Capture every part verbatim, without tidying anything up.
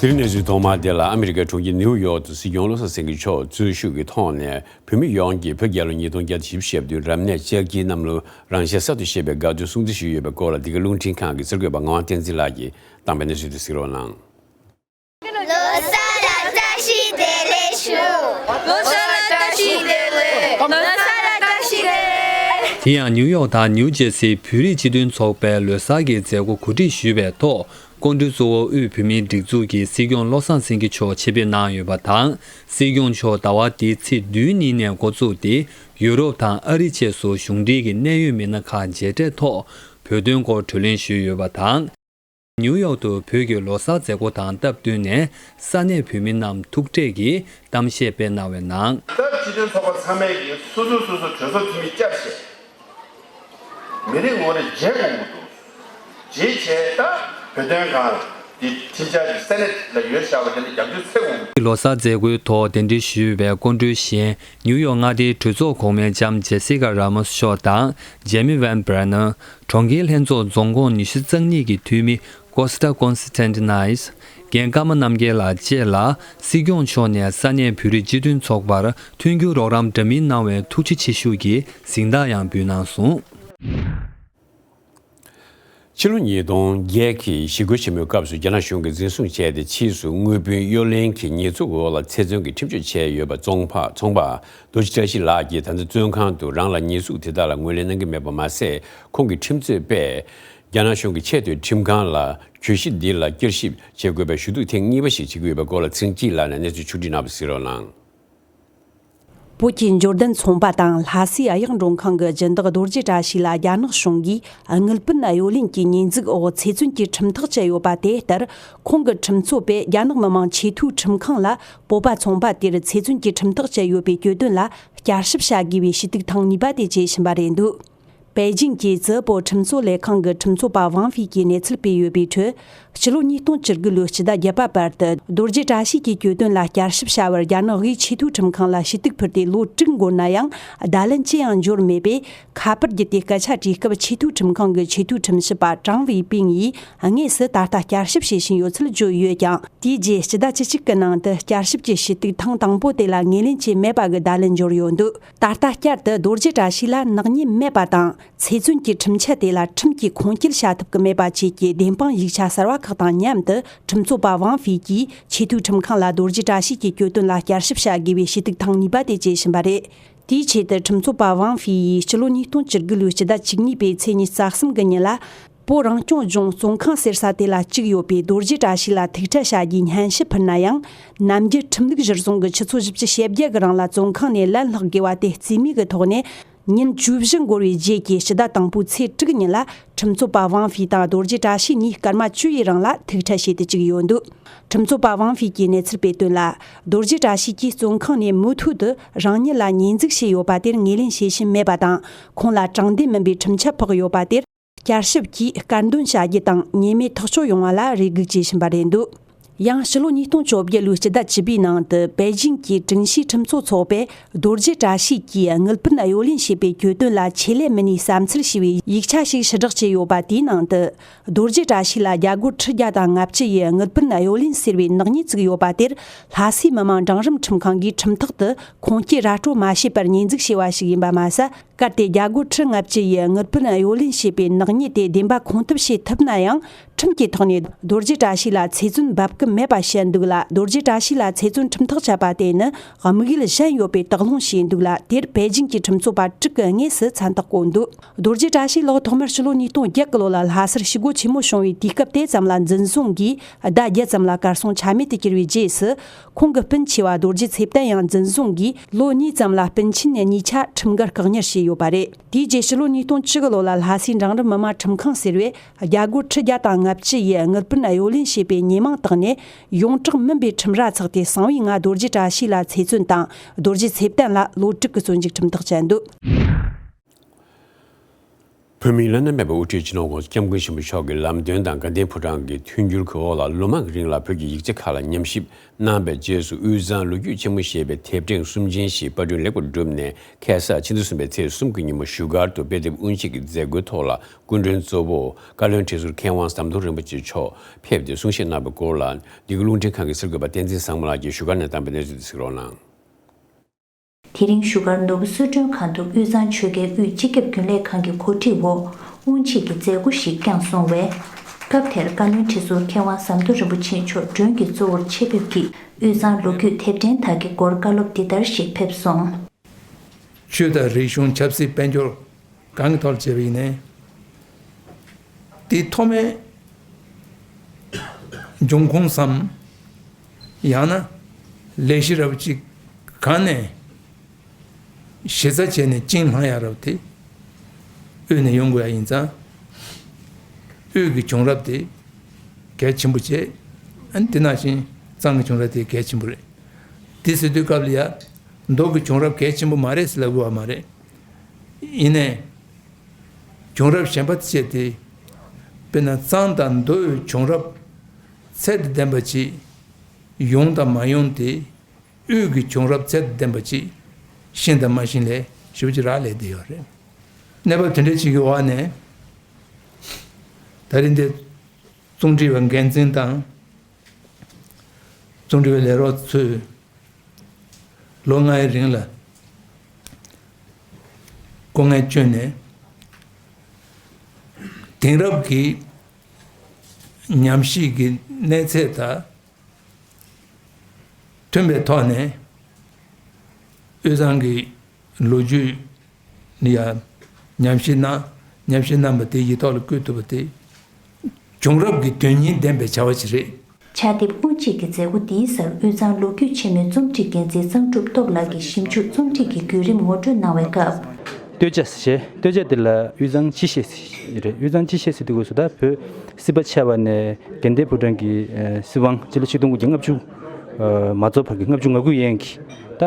དེ་རིང་གནས་ཚུལ་ཐོག་མར་དེ་ལ། ཨ་མི་རི་ཀའི་གྲོང་ཁྱེར་ནིའུ་ཡོག་ཏུ་སྲིད་སྐྱོང་བློ་བཟང་སེང་གེ་མཆོག་གཙོས་ཤུགས་ཀྱི་ཐོག་ནས་བོད་མི་ཡོངས་ཀྱིས་བོད་རྒྱལ་ལོ་ཉིས་སྟོང་བརྒྱ་དང་བཞི་བཅུ་ཞེ་བདུན་རབ་གནས་ལྕགས་ཀྱི་གནམ་ལོ་རང་ཞལ་གསར་དུ་བཞད་པའི་དགའ་སྟོན་སྲུང་བརྩི་ཞུས་ཡོད་པའི་སྐོར་ལ། འདི་ག་རླུང་འཕྲིན་ཁང་གི་གསར་འགོད་པ་ངག་དབང་བསྟན་འཛིན་ལགས་ཀྱིས་བཏང་པའི་གནས་ཚུལ་དེ་གཟིགས་རོགས་གནང་། ལོ་གསར་ལ་བཀྲ་ཤིས་བདེ་ལེགས་ཞུ། ལོ་གསར་ལ་བཀྲ་ཤིས་བདེ་ལེགས། ལོ་གསར་ལ་བཀྲ་ཤིས་བདེ་ལེགས། དེ་ཡང་ནིའུ་ཡོག་དང་ནིའུ་ཇེ་སིའི་བོད་རིགས་སྤྱི་མཐུན་ཚོགས་པས་ལོ་གསར་གྱི་མཛད་སྒོ་གོ་སྒྲིག་ཞུས་པའི་ཐོག་སྐུ་མགྲོན་གཙོ་བོ་དབུས་བོད་མིའི་སྒྲིག་འཛུགས་ཀྱི་སྲིད་སྐྱོང་བློ་བཟང་སེང་གེ་མཆོག་ཆེད་ཕེབས་གནང་ཡོད་པ་དང་། སྲིད་སྐྱོང་མཆོག་ཟླ་བ་འདིའི་ཚེས་བདུན་ཉིན་ནས་འགོ་བཙུགས་ཏེ། ཡུ་རོབ་དང་ཨ་རི་བཅས་སུ་གཞུང་འབྲེལ་གྱི་གནད་ཡོད་མི་སྣ་ཁག་མཇལ་འཕྲད་ཐོག་བོད་དོན་སྐོར་གྲོས་གླེང་ཞུས་ཡོད་པ་དང་། ནིའུ་ཡོག་ཏུ་བོད་ཀྱི་ལོ་གསར་མཛད་སྒོ་དང་སྟབས་བསྟུན་ནས་ས་གནས་བོད་མི་རྣམས་ཐུག་འཕྲད་ཀྱིས་གཏམ་བཤད་སྤེལ་གནང་བའི་ནང་། ད་སྤྱི་མཐུན་ཚོགས་པ་ཚང་མས་ཀྱིས་སོ་སོ་སོ་སོ་གྲོས་ཚོགས་འཐུས་མི་བསྐྱར་བཞེངས། མི་རེ་ངོ་རེ་མཇལ་དགོས་ཀྱི་འདུག། མཇལ་བྱས་ད་བོད་དོན་སྒང་དེ་ཁྲིམས་འཆར་གྱི་ས་གནས་ལ་ཡོད་བཞག་པ་དེ་ལ་རྒྱབ་སྐྱོར་འཚོལ་དགོས་ཀྱི་འདུག། ལོ་གསར་མཛད་སྒོའི་ཐོག་གདན་འདྲེན་ཞུས་པའི་སྐུ་མགྲོན་གཞན་ནིའུ་ཡོག་མངའ་སྡེའི་གྲོས་ཚོགས་གོང་མའི་ལྕམ་ཇེ་སི་ཀ་ར་མོ་སི་མཆོག་དང་ཇེ་མི་ཝན་བྷ་ར་ནར། གྲོང་ཁྱེར་ལྷན་ཚོགས་རྫོང་ཁོངས་ཉི་ཤུ་རྩ་གཉིས་ཀྱི་འཐུས་མི་ཀོ་སི་ཏ་ཀོན་སི་ཏན་ཏི་ནའིས། རྒན་ཀརྨ་རྣམ་རྒྱལ་ལགས་བཅས་ལ་སྲིད་སྐྱོང་མཆོག་ནས་ས་གནས་བོད་རིགས་སྤྱི་མཐུན་ཚོགས་པར་མཐུན་འགྱུར་རོགས་རམ་འདྲ་མིན་གནང་བའི་ཐུགས་རྗེ་ཆེ་ཞུ་གི་གཟེངས་རྟགས་ཡང་འབུལ་གནང་སོང་། ཕྱི་ལོ་ཉིས་སྟོང་བརྒྱད་ཀྱི་ཞི་རྒོལ་ཆེན་མོའི་སྐབས་སུ་རྒྱ་ནག་གཞུང་གིས་འཛིན་བཟུང་བྱས་ཏེ། ཕྱིས་སུ་དངུལ་བུན་གཡོ་ལེན་གྱི་ཉེས་འཛུགས་འོག་ལ་ཚེ་བཙོན་གྱི་ཁྲིམས་གཅོད་བྱས་ཡོད་པ་ཚོང་པ་ཚོང་པ་རྡོ་རྗེ་བཀྲ་ཤིས་ལགས་ཀྱིས་ད་ལྟ་བཙོན་ཁང་དུ་རང་ལ་ཉེས་འཛུགས་དེ་དག་ལ་ངོས་ལེན་གནང་གི་མེད་པ་མ་ཟད། ཁོང་གི་ཁྲིམས་རྩོད་པས་རྒྱ་ནག་གཞུང་གི་ཆེས་མཐོའི་ཁྲིམས་ཁང་ལ་གྱོད་གཞི་འདི་ལ་བསྐྱར་ཞིབ་བྱེད་དགོས་པའི་ཞུ་གཏུག་ཐེངས་གཉིས་པ་ཞིག་བྱེད་ཀྱི་ཡོད་པའི་སྐོར་ལ་ཚེ་རིང་སྐྱིད་ལགས་ནས་གནས་ཚུལ་ཕྱོགས་བསྒྲིགས་གནང་བ་གཟིགས་རོགས་གནང་། བོད་ཀྱི་འབྱོར་ལྡན་ཚོང་པ་དང་ལྷ་སའི་གཡག་མགྲོན་ཁང་གི་སྦྱིན་བདག་རྡོ་རྗེ་བཀྲ་ཤིས་ལ་རྒྱ་ནག་གཞུང་གིས་དངུལ་བུན་གཡོ་ལེན་གྱི་ཉེས་འཛུགས་འོག་ཚེ་བཙོན་གྱི་ཁྲིམས་ཐག་བཅད་ཡོད་པ་དེ་ལྟར། ཁོང་གི་ཁྲིམས་རྩོད་པས་རྒྱ་ནག་མི་དམངས་ཆེས་མཐོའི་ཁྲིམས་ཁང་ལ་བོད་པ་ཚོང་པ་དེར་ཚེ་བཙོན་གྱི་ཁྲིམས་ཐག་བཅད་ཡོད་པའི་གྱོད་དོན་ལ་བསྐྱར་ཞིབ་བྱ་དགོས་པའི་ཞུ་གཏུག་ཐེངས་གཉིས་པ་དེ་བྱེད་བཞིན་པ་རེད་འདུག། པེ་ཅིང་གི་ཙི་པོ་ཁྲིམས་རྩོད་ལས་ཁང་གི་ཁྲིམས་རྩོད་པ་ཝང་ཧྥེ་གྱིས་གནས་ཚུལ་སྤེལ་ཡོད་པའི་ཁྲོད། ཕྱི་ལོ་ཉིས་སྟོང་བཅུ་དགུ་ལོའི་སྤྱི་ཟླ་བརྒྱད་པ་བར་དུ་རྡོ་རྗེ་བཀྲ་ཤིས་ཀྱི་གྱོད་དོན་ལ་བསྐྱར་ཞིབ་བྱ་བར་རྒྱ་ནག་དབུས་ཆེས་མཐོའི་ཁྲིམས་ཁང་ལ་ཞུ་གཏུག་ཕུལ་ཏེ་ལོ་དྲུག་འགོར་ན་ཡང་བརྡ་ལན་ཅི་ཡང་འབྱོར་མེད་པས། ཁ་པར་བརྒྱུད་དེ་སྐད་ཆ་དྲིས་སྐབས། ཆེས་མཐོའི་ཁྲིམས་ཁང་གི་ཆེས་མཐོའི་ཁྲིམས་ཞིབ་པ་ཀྲང་ཝེ་པིང་ཡིས་དངོས་སུ་ད་ལྟ་བསྐྱར་ཞིབ་བྱེད་བཞིན་ཡོད་ཚུལ་བརྗོད་ཡོད་ཀྱང་། དེའི་རྗེས་སྤྱི་ཟླ་བཅུ་གཅིག་གི་ནང་དུ་བསྐྱར་ཞིབ་ཀྱི་ཞུ་གཏུག་ཐེངས་དང་པོ་དེ་ལ་ངོས་ལེན་བྱས་མེད་པ་གི་བརྡ་ལན་འབྱོར་ཡོད་འདུག། ད་ལྟ་བསྐྱར་དུ་རྡོ་རྗེ་བཀྲ་ཤིས་ལ་ནག་ཉེས་མེད་པ་དང་། ཚེ་བཙོན་གྱི་ཁྲིམས་ཆད་དེ་ལ་ཁྲིམས་ཀྱིས་ཁུངས་སྐྱེལ་བྱ་ཐུབ་ཀྱི་མེད་པ་བཅས་ཀྱི་བདེན་དཔང་ཡིག་ཆ་གསར་བ་ཁག་དང་མཉམ་དུ། ཁྲིམས་རྩོད་པ་ཝང་ཧྥེ་གྱིས་ཆེས་མཐོའི་ཁྲིམས་ཁང་ལ་རྡོ་རྗེ་བཀྲ་ཤིས་ཀྱི་གྱོད་དོན་ལ་བསྐྱར་ཞིབ་བྱ་དགོས་པའི་ཞུ་གཏུག་ཐེངས་གཉིས་པ་དེ་བྱེད་བཞིན་པ་རེད། དེའི་ཆེད་དུ་ཁྲིམས་རྩོད་པ་ཝང་ཧྥེ་ཡིས་ཕྱི་ལོ་ཉིས་སྟོང་བཅུ་དགུ་ལོའི་སྤྱི་ཟླ་བཅུ་གཉིས་པའི་ཚེས་ཉི་ཤུ་རྩ་གསུམ་གྱི་ཉིན་ལ། བོད་རང་སྐྱོང་ལྗོངས་བཙོན་ཁང་ཟེར་ས་དེ་ལ་བཅུག་ཡོད་པའི་རྡོ་རྗེ་བཀྲ་ཤིས་ལ་ཐུག་འཕྲད་བྱ་རྒྱུའི་སྙན་ཞུ་ཕུལ་ན་ཡང་། ནམ་རྒྱུན་ཁྲིམས་ལུགས་གཞིར་བཟུང་གི་ཆུ་ཚོད་བཞི་བཅུ་ཞེ་བརྒྱད་ཀྱི་རིང་ལ་བཙོན་ཁང་ནས་ལན་སློག་དགོས་པ་དེ་རྩིས་མེད་ཀྱི་ཐོག་ནས། ཉིན་བཅུ་བཞི་འགོར་བའི་རྗེས་ཀྱི་ཕྱི་ཟླ་དང་པོའི་ཚེས་དྲུག་ཉིན་ལ། ཁྲིམས་རྩོད་པ་ཝང་ཧྥེ་དང་རྡོ་རྗེ་བཀྲ་ཤིས་གཉིས་སྐར་མ་བཅུ་ཡི་རིང་ལ་ཐུག་འཕྲད་བྱེད་དུ་བཅུག་ཡོད་འདུག། ཁྲིམས་རྩོད་པ་ཝང་ཧྥེ་གྱིས་གནས་ཚུལ་སྤེལ་དོན་ལ། རྡོ་རྗེ་བཀྲ་ཤིས་ཀྱིས་བཙོན་ཁང་ནས་མུ་མཐུད་དུ་རང་ཉིད་ལ་ཉེས་འཛུགས་བྱས་ཡོད་པ་དེར་ངོས་ལེན་བྱེད་བཞིན་མེད་པ་དང་། ཁོང་ལ་དྲང་བདེན་མིན་པའི་ཁྲིམས་ཆད་ཕོག་ཡོད་པ་དེར། བསྐྱར་ཞིབ་ཀྱིས་དཀར་འདོན་བྱ་རྒྱུ་དང་ཉེས་མེད་ཐག་གཅོད་ཡོང་བ་ལ་རེ་སྒུག་བྱེད་བཞིན་པ་རེད་འདུག། ཡང་ཕྱི་ལོ་ཉིས་སྟོང་བཅོ་བརྒྱད་ལོའི་སྤྱི་ཟླ་བཅུ་པའི་ནང་དུ་པེ་ཅིང་གི་ཀྲུང་ཕྱིའི་ཁྲིམས་རྩོད་ཚོགས་པས་རྡོ་རྗེ་བཀྲ་ཤིས་ཀྱིས་དངུལ་བུན་གཡོ་ལེན་བྱས་པའི་གྱོད་དོན་ལ་ཆེད་ལས་མི་སྣའི་བསམ་ཚུལ་ཞེས་པའི་ཡིག་ཆ་ཞིག་ཕྱིར་བསྒྲགས་བྱས་ཡོད་པ་དེའི་ནང་དུ། རྡོ་རྗེ་བཀྲ་ཤིས་ལ་རྒྱ་སྒོར་ཁྲི་བརྒྱ་དང་ལྔ་བཅུ་ཡི་དངུལ་བུན་གཡོ་ལེན་ཟེར་བའི་ནག་ཉེས་བཙུགས་ཡོད་པ་དེར། ལྷ་སའི་མི་དམངས་འབྲིང་རིམ་ཁྲིམས་ཁང་གིས་ཁྲིམས་ཐག་ཏུ་ཁུངས་སྐྱེལ་ར་སྤྲོད་མ་བྱས་པར་ཉེས་འཛུགས་བྱས་པ་ཞིག་ཡིན་པ་མ་ཟད། གལ་ཏེ་རྒྱ་སྒོར་ཁྲི་ལྔ་བཅུ་ཡི་དངུལ་བུན་གཡོ་ལེན་བྱས་པའི་ནག་ཉེས་དེ་བདེན་པ་ཁུངས་ཐུབ་བྱེད་ཐུབ་ན་ཡང་། ཁྲིམས་ཀྱི་ཐོག་ནས་རྡོ་རྗེ་བཀྲ་ཤིས་ལ་ཚེ་བཙོན་འབབ་ཀྱི་མེད་པ་བཤད་འདུག་ལ། རྡོ་རྗེ་བཀྲ་ཤིས་ལ་ཚེ་བཙོན་ཁྲིམས་ཐག་བཅད་པ་དེ་ནི་དམིགས་ཡུལ་གཞན་ཡོད་པའི་དོགས་སློང་བྱས་འདུག་ལ། དེར་པེ་ཅིང་གི་ཁྲིམས་རྩོད་པ་དྲུག་གིས་དངོས་སུ་མཚན་རྟགས་བཀོད་འདུག། རྡོ་རྗེ་བཀྲ་ཤིས་ལགས་ཐོག་མར་ཕྱི་ལོ་ཉིས་སྟོང་བརྒྱད་ཀྱི་ལོ་ལ་ལྷ་སར་ཞི་རྒོལ་ཆེན་མོ་བྱུང་བའི་དུས་སྐབས་དེ་ཙམ་ལ་འཛིན་བཟུང་གིས་ཟླ་བརྒྱད་ཙམ་ལ་གར་སོང་ཆ་མེད་དུ་གྱུར་བའི་རྗེས་སུ། ཁོང་གི་སྤུན་ཆེ་བ་རྡོ་རྗེ་ཚེ་བརྟན་ཡང་འཛིན་བཟུང་གིས་ལོ་གཉིས་ཙམ་ལ་སྤུན་མཆེད་གཉིས་ཆ་ཁྲིམས་འགལ་བཀག་ཉར་བྱས་ཡོད་པ་རེད། དེའི་རྗེས་ཕྱི་ལོ་ཉིས་སྟོང་བཅུ་གི་ལོ་ལ་ལྷ་སའི་འབྲིང་རིམ་མི་དམངས་ཁྲིམས་ཁང་ཟེར་བས་རྒྱ་སྒོར་ཁྲི་བརྒྱ་དང་ལྔ་བཅུ་ཡི་དངུལ་བུན་གཡོ་ལེན་བྱས་པའི་ཉེས་མིང་བཏགས་ནས། ཡོངས་གྲགས་མིན་པའི་ཁྲིམས་ར་ཚོགས་ཏེ་གསང་བའི་ངང་རྡོ་རྗེ་བཀྲ་ཤིས་ལ་ཚེ་བཙོན་དང་། རྡོ་རྗེ་ཚེ་བརྟན་ལ་ལོ་དྲུག་གི་བཙོན་འཇུག་ཁྲིམས་ཐག་བཅད་འདུག། བོད་མིའི་བླ་ན་མེད་པའི་དབུ་ཁྲིད་སྤྱི་ནོར་༸གོང་ས་༸སྐྱབས་མགོན་ཆེན་པོ་མཆོག་གི་ལམ་སྟོན་དང་དགའ་ལྡན་ཕོ་བྲང་གི་མཐུན་འགྱུར་གྱི་འོག་ལ་ལོ་མང་གི་རིང་ལ་བོད་ཀྱི་ཡིག་ཆ་ཁག་ལ་ཉམས་ཞིབ་གནང་བའི་རྗེས་སུ། དབུས་གཙང་ལོ་རྒྱུས་ཆེན་མོ་ཞེས་པའི་དེབ་ཕྲེང་གསུམ་ཅན་ཞིག་པར་སྐྲུན་ལེགས་པར་གྲུབ་ནས། ཁ་སང་ཕྱི་ཟླ་གསུམ་པའི་ཚེས་གསུམ་གྱི་ཉིན་མོ་བཞུགས་སྒར་དུ་དཔེ་དེབ་དབུ་འབྱེད་ཀྱི་མཛད་སྒོའི་ཐོག་ལ། སྐུ་མགྲོན་གཙོ་བོ་བཀའ་བློན་ཁྲི་ཟུར་མཁས་དབང་ཟམ་གདོང་རིན་པོ་ཆེ་མཆོག་ཕེབས་ཏེ་གསུང་བཤད་གནང་བའི་སྐོར་ལ། འདི་ག་རླུང་འཕྲིན་ཁང་གི་གསར་འགོད་པ་བསྟན་འཛིན་བཟང་མོ་ལགས་ཀྱིས་བཞུགས་སྒར་ནས་བཏང་བའི་གནས་ཚུལ་དེ་གཟིགས་རོགས་གནང་། དེ་རིང་བཞུགས་སྒར་ནོར་བུ་གསོལ་མགྲོན་ཁང་དུ་དབུས་གཙང་ཆོལ་ཁའི་དབུས་སྤྱི་ཁྱབ་རྒྱུན་ལས་ཁང་གི་གོ་སྒྲིག་འོག་དབུ་འབྱེད་ཀྱི་མཛད་སྒོ་ཞིག་བསྐྱངས་སོང་བས། སྐབས་དེར་བཀའ་བློན་ཁྲི་ཟུར་མཁས་དབང་ཟམ་གདོང་རིན་པོ་ཆེ་མཆོག་མགྲོན་གྱི་གཙོ་བོར་ཆེད་ཕེབས་ཀྱིས་དབུས་གཙང་ལོ་རྒྱུས་དེབ་ཕྲེང་དག་གི་སྐོར་བཀའ་སློབ་འདི་ལྟར་ཞིག་ཕེབས་སོང་། ཆོས་དང་རིག་གཞུང་ཆབ་སྲིད་དཔལ་འབྱོར་གང་གི་ཐོག་ལ་བྱས་པ་ཡིན་ནའི། དེའི་ཐོག་མའི་འབྱུང་ཁུངས་སམ། ཡང་ན་ལས་གཞི་རབ་ཅིག་གང་ནས་གཞི་རྩ་བྱས་ནས་བཅིངས་བསླང་ཡ་རབ་དེ་དབུས་ནས་ཡོང་དགོས་ཡ་ཡིན་ཙང་། དབུས་ཀྱི་བྱུང་རབས་དེ་གལ་ཆེན་པོ་བྱས། ཨ་ནི་དེ་ནང་བཞིན་གཙང་གི་བྱུང་རབས་དེ་གལ་ཆེན་པོ་རེད། དེ་ཟེར་དུས་སྐབས་ལ་ཡ། མདོ་གི་བྱུང་རབས་གལ་ཆེན་པོ་མ་རེད་ཟེར་ལབ་དགོས་པ་མ་རེད། ཡིན་ནའི། བྱུང་རབས་གཞན་པ་བྱས་ཏེ། དཔེར་ན་གཙང་དང་མདོ་ཡི་བྱུང་རབས་ཚད་དང་ལྡན་པ་ཅིག་ཡོང་དང་མ་ཡོང་དེ། དབུས་ཀྱི་བྱུང་རབས་ཚད་དང་ལྡན་པ་ཅིག་ཤེས་དང་མ་ཤེས་ལས་ཞེ་པོ་ཅིག་རག་ལས་བསྡད་ཡོད་རེད། གནས་བབ་དེ་འདྲ་ཅིག་གི་འོག་ནས། ད་རིང་འདིར་རྩོམ་སྒྲིག་པ་འགན་འཛིན་དང་། རྩོམ་སྒྲིག་པའི་ལས་རོགས་ཚོས་ལོ་ལྔའི་རིང་ལ་སྐུ་ངལ་བསྐྱོན་ནས། དེང་རབས་ཀྱི་ཉམས་ཞིབ་ཀྱི་གནས་ཚད་དང་མཐུན་པའི་ཐོག་ནས། དབུས་གཙང་གི་ལོ་རྒྱུས་ནི་ཡང་ཉམས་ཞིབ་གནང་། ཉམས་ཞིབ་གནང་བ་དེ་ཡིག་ཐོག་ལ་བཀོད་ཐུབ་པ་དེ། བྱུང་རབས་ཀྱི་དོན་སྙིང་ལྡན་པའི་བྱ་བ་ཞིག་རེད། ཕྱག་དེབ་དབུ་འབྱེད་ཀྱི་མཛད་སྒོ་འདིའི་སར་དབུས་གཙང་ལོ་རྒྱུས་ཆེན་མོའི་རྩོམ་སྒྲིག་འགན་འཛིན་གཙང་སྒྲུབ་སྟོབས་ལགས་ཀྱིས་ཞིབ་འཇུག་རྩོམ་སྒྲིག་གི་བརྒྱུད་རིམ་ངོ་སྤྲོད་གནང་བའི་སྐབས། སྟོད་ཆ་ཞེས། སྟོད་ཆ་དེ་ལ་དབུས་གཙང་སྤྱི་བཤད་ཟེར་རེད། དབུས་གཙང་སྤྱི་བཤད་ཟེར་དུས་སྐབས་སུ་ད་བོད་སྲིད་པ་ཆད་པ་ནས་དགའ་ལྡན་ཕོ་བྲང་གི་ཨ་སྲིད་དབང་སྤྱི་ལོ་ཆིག་སྟོང་དགུ་བརྒྱ་ལྔ་བཅུ་ཨ་མ་རྫོགས་བར་གྱི་ལྔ་བཅུ་ང་དགུ་ཡན་གྱི་ད་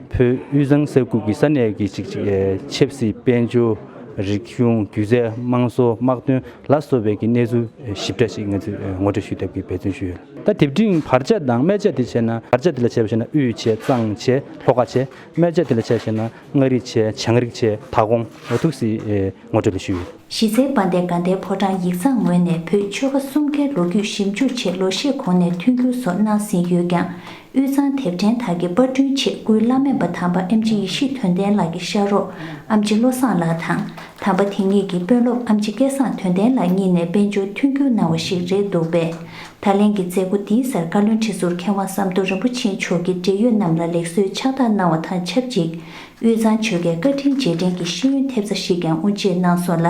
བོད་དབུས་གཙང་ས་ཁུལ་གྱི་ས་གནས་ཀྱི་ཅིག་ཅིག་ཨ་ཆབ་སྲིད་དཔལ་འབྱོར་རིག་གཞུང་སྒྱུ་རྩལ་དམངས་སྲོལ་དམག་དོན་ལ་སོགས་པའི་གི་གནས་ཚུལ་ཞིབ་ཕྲ་ཞིག་ང་ཚོས་ངོ་སྤྲོད་ཞུས་ཐབས་ཀྱི་འབད་བརྩོན་ཞུས་ཡོད། ད་དེབ་ཕྲེང་བར་ཆ་དང་སྨད་ཆ་དེ་བྱས་ན། བར་ཆ་དེ་ལ་བྱས་པ་བྱས་ན་དབུས་བྱས། གཙང་བྱས། ལྷོ་ཁ་བྱས། སྨད་ཆ་དེ་ལ་བྱས་པ་བྱས་ན་མངའ་རིས་བྱས། བྱང་རིས་བྱས། མཐའ་དགོང་འོ་ཐུག་སི་ཨེ་ངོ་སྤྲོད་ལ་ཞུས་ཡོད། གཞི་རྩའི་དཔལ་ལྡན་དགའ་ལྡན་ཕོ་བྲང་ཡིག་ཚང་ངོས་ནས་བོད་ཆོལ་ཁ་གསུམ་ཀའི་ལོ་རྒྱུས་ཞིབ་འཇུག་ཆེད་ལོ་ཤས་གོང་ནས་མཐུན་འགྱུར་སོགས་གནང་ཟིན་ཡོད་ཀྱང་། དབུས་གཙང་དེབ་ཕྲེང་དག་གི་པར་སྐྲུན་ཆེད་སྐུའི་བླ་སྨན་པ་དམ་པ་ཨེམ་ཆི་ཡེ་ཤེས་དོན་ལྡན་ལགས་ཀྱི་ཤག་རོགས་ཨེམ་ཆི་བློ་བཟང་ལགས་དང་། དམ་པ་དེ་ཉིད་ཀྱི་དཔོན་སློབ་ཨེམ་ཆི་སྐལ་བཟང་དོན་ལྡན་ལགས་གཉིས་ནས་དཔལ་འབྱོར་མཐུན་འགྱུར་གནང་བ་ཞིག་རེད་འདུག་པས། ད་ལན་གྱི་མཛད་སྒོ་འདིའི་སར་བཀའ་བློན་ཁྲི་ཟུར་མཁས་དབང་ཟམ་གདོང་རིན་པོ་ཆེ་མཆོག་གིས་འབྲེལ་ཡོད་རྣམས་ལ་ལེགས་གསོལ་ཕྱག་རྟགས་གནང་བ་དང་ཆབས་ཅིག་དབུས་གཙང་ཆོལ་ཁའི་བཀའ་དྲིན་རྗེས་དྲན་གྱི་ཤེས་ཡོན་ཐེབས་རྩ་ཞིག་ཀྱང་དབུ་འབྱེད་གནང་སོང་ལ།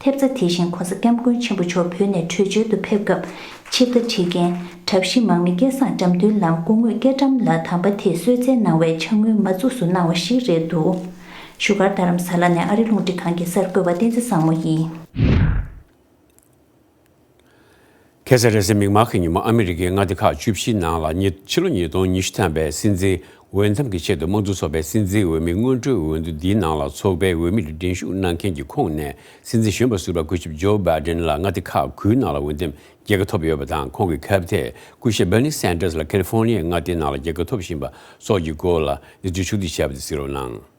ཐེབས་རྩ་དེ་བཞིན་༸གོང་ས་༸སྐྱབས་མགོན་ཆེན་པོ་མཆོག་བོད་ནས་བྲོས་བྱོལ་དུ་ཕེབས་སྐབས་ཆིབས་རྟ་ཁྲིད་མཁན་གྲྭ་བཞི་མང་མི་སྐལ་བཟང་དགྲ་འདུལ་ལམ་སྐུ་ངོ་སྐྱ་བཀྲམ་ལགས་དམ་པ་དེས་གསོལ་སྩལ་གནང་བའི་ཕྱག་དངུལ་མ་བཙུགས་སུ་གནང་བ་ཞིག་རེད་འདུག་བཞུགས་སྒར་རྡ་རམ་ས་ལ་ནས་ཨ་རི་རླུང་འཕྲིན་ཁང་གི་གསར་འགོད་པ་བསྟན་འཛིན་བཟང་མོ་ཡིན། ཁ་སང་རེས་གཟའ་མིག་དམར་གྱི་ཉིན་མོ་ཨ་མི་རི་ཀའི་མངའ་སྡེ་ཁག་བཅུ་བཞིའི་ནང་ལ་ཉི་ཕྱི་ལོ་ཉིས་སྟོང་ཉི་ཤུ་ཐམ་པའི་སྲིད་འཛིན་འོས་འདེམས་ཀྱི་ཆེད་དུ་དམངས་གཙོ་ཚོགས་པའི་སྲིད་འཛིན་འོས་མི་སྔོན་འགྲོའི་འོས་བསྡུ་འདིའི་ནང་ལ་ཚོགས་པའི་འོས་མིར་འགྲན་ཞུགས་གནང་མཁན་གྱི་ཁོངས་ནས་སྲིད་འཛིན་གཞོན་པ་ཟུར་པ་སྐུ་ཞབས་ཇོ་བྷའི་ཌེན་ལ་མངའ་སྡེ་ཁག་དགུའི་ནང་ལ་འོས་འདེམས་རྒྱལ་ཁ་ཐོབ་ཡོད་པ་དང་། ཁོང་གི་ཁ་གཏད་སྐུ་ཞབས་བྷར་ནི་སན་ཏར་ལ་ཁ་ལི་ཧྥོར་ནི་ཡའི་མངའ་སྡེའི་ནང་ལ་རྒྱལ་ཁ་ཐོབ་བཞིན་པ་སོགས་ཀྱི་སྐོར་ལ་གནས་ཚུལ་ཕྱོགས་བསྡུས་བྱས་པ་དེ་གཟིགས་རོགས་གནང་།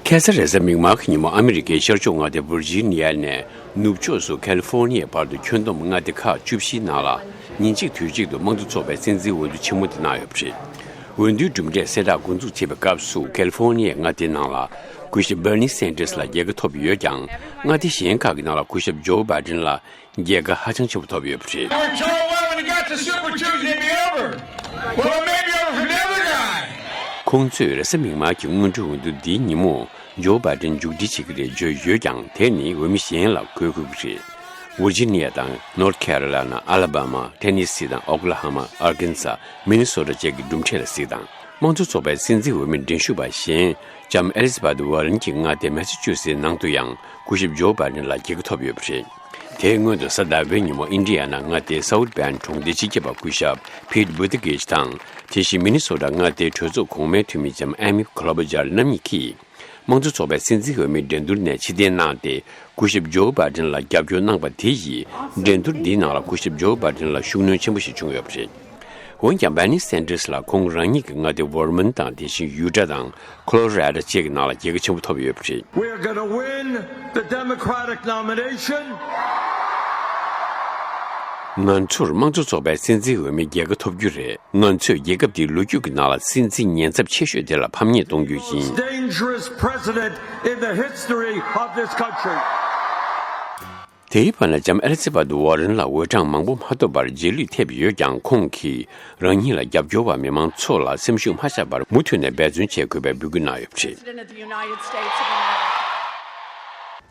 ཁ་སང་རེས་གཟའ་མིག་དམར་གྱི་ཉིན་མོ་ཨ་མི་རི་ཀའི་ཤར་ཕྱོགས་མངའ་སྡེ་ཝིར་ཇི་ནི་ཡ་ནས་ནུབ་ཕྱོགས་སུ་ཁ་ལི་ཧྥོར་ནི་ཡའི་བར་དུ་ཁྱོན་བསྡོམས་མངའ་སྡེ་ཁག་བཅུ་བཞིའི་ནང་ལ་ཉིན་གཅིག་དུས་གཅིག་ཏུ་དམངས་གཙོ་ཚོགས་པའི་སྲིད་འཛིན་འོས་བསྡུ་ཆེན་མོ་དེ་གནང་ཡོད་པ་རེད། འོས་བསྡུའི་གྲུབ་འབྲས་གསལ་བསྒྲགས་འགོ་འཛུགས་བྱེད་པའི་སྐབས་སུ་ཁ་ལི་ཧྥོར་ནི་ཡའི་མངའ་སྡེའི་ནང་ལ་སྐུ་ཞབས་བྷར་ནི་སན་ཏར་ལ་རྒྱལ་ཁ་ཐོབ་ཡོད་ཀྱང་། མངའ་སྡེ་གཞན་ཁག་གི་ནང་ལ་སྐུ་ཞབས་ཇོ་བྷའི་ཌེན་ལ་རྒྱལ་ཁ་ཧ་ཅང་ཆེན་པོ་ཐོབ་ཡོད་པ་རེད། They were told, "Well, when you got to Super Tuesday, it'll be over." Well, it may be over for the other guy. ཁོང་ཚོས་རེས་གཟའ་མིག་དམར་གྱི་སྔོན་འགྲོའི་འོས་བསྡུ་འདིའི་ཉིན་མོ་ཇོ་བྷའི་ཌེན་མཇུག་སྒྲིལ་བྱེད་ཀྱི་རེད་བརྗོད་ཡོད་ཀྱང་། དེ་ནི་འོས་མི་གཞན་ལ་འགོད་དགོས་ཀྱི་རེད། ཝིར་ཇི་ནི་ཡ་དང་ནོར་ཐ་ཁ་རོ་ལ་ན། ཨ་ལ་བྷ་མ། ཐེ་ནི་སི་དང་ཨོ་ཀ་ལ་ཧོ་མ། ཨར་ཀན་སཱ། མི་ནི་སོ་ཊ་བཅས་ཀྱི་གྲུབ་འབྲས་ལ་གཟིགས་དང་། དམངས་གཙོ་ཚོགས་པའི་སྲིད་འཛིན་འོས་མིར་འགྲན་ཞུགས་པ་གཞན་ལྕམ་ཨེ་ལི་ཛ་བྷེཐ་ཝར་རེན་གྱི་མངའ་སྡེ་མེ་ས་ཅུ་སེ་ནང་དུ་ཡང་སྐུ་ཞབས་ཇོ་བྷའི་ཌེན་ལ་རྒྱལ་ཁ་ཐོབ་ཡོད་པ་རེད། དེའི་སྔོན་དུ་གཟའ་ཟླ་བའི་ཉིན་མོ་ཨིན་ཌི་ཡ་ན་མངའ་སྡེའི་སའུཐ་བྷེན་གྲོང་སྡེའི་སྤྱི་ཁྱབ་པ་སྐུ་ཞབས་ཕིད་བྷུ་ཏི་གྷེཇ་དང་། དེ་བཞིན་མི་ནི་སོ་ཊ་མངའ་སྡེའི་གྲོས་ཚོགས་གོང་མའི་འཐུས་མི་ལྕམ་ཨེ་མི་ཁོ་ལོ་བྷ་ཇར་རྣམ་གཉིས་ཀྱིས་ དམངས་གཙོ་ཚོགས་པའི་སྲིད་འཛིན་འོས་མིའི་འགྲན་བསྡུར་ནས་ཕྱིར་འཐེན་གནང་སྟེ། སྐུ་ཞབས་ཇོ་བྷའི་ཌེན་ལ་རྒྱབ་སྐྱོར་གནང་པ་དེ་ཡིས། འགྲན་བསྡུར་འདིའི་ནང་ལ་སྐུ་ཞབས་ཇོ་བྷའི་ཌེན་ལ་ཤུགས་སྣོན་ཆེན་པོ་ཞིག་བྱུང་ཡོད་པ་རེད། འོན་ཀྱང་། Bernie Sanders ལགས་ཁོང་རང་ཉིད་ཀྱི་མངའ་སྡེ་Vermont དང་། དེ་བཞིན་ཡུ་ཊ་དང་Colorado བཅས་ཀྱི་ནང་ལ་རྒྱལ་ཁ་ཆེན་པོ་ཐོབ་ཡོད་པ་རེད། We are gonna win the Democratic nomination. ང་ཚོར་དམངས་གཙོ་ཚོགས་པའི་སྲིད་འཛིན་འོས་མིའི་རྒྱལ་ཁ་ཐོབ་རྒྱུ་རེད། ང་ཚོས་རྒྱལ་ཁབ་འདིའི་ལོ་རྒྱུས་ཀྱི་ནང་ལ་སྲིད་འཛིན་ཉེན་ཚབས་ཆེ་ཤོས་དེ་ལ་ཕམ་ཉེས་གཏོང་རྒྱུ་ཡིན། Dangerous president in the history of this country. དེའི་བར་ན། ལྕམ་ཨེ་ལི་ཛ་བྷེཐ་ཝོ་རན་ལ་འོས་གྲངས་མང་པོ་མ་ཐོབ་པར་རྗེས་ལུས་ཐེབས་ཡོད་ཀྱང་། ཁོང་གིས་རང་ཉིད་ལ་རྒྱབ་སྐྱོར་བ་མི་མང་ཚོ་ལ་སེམས་ཤུགས་མ་ཆག་པར་མུ་མཐུད་ནས་འབད་བརྩོན་བྱེད་དགོས་པའི་འབོད་སྐུལ་གནང་ཡོད་པ་རེད། President of the United States of America.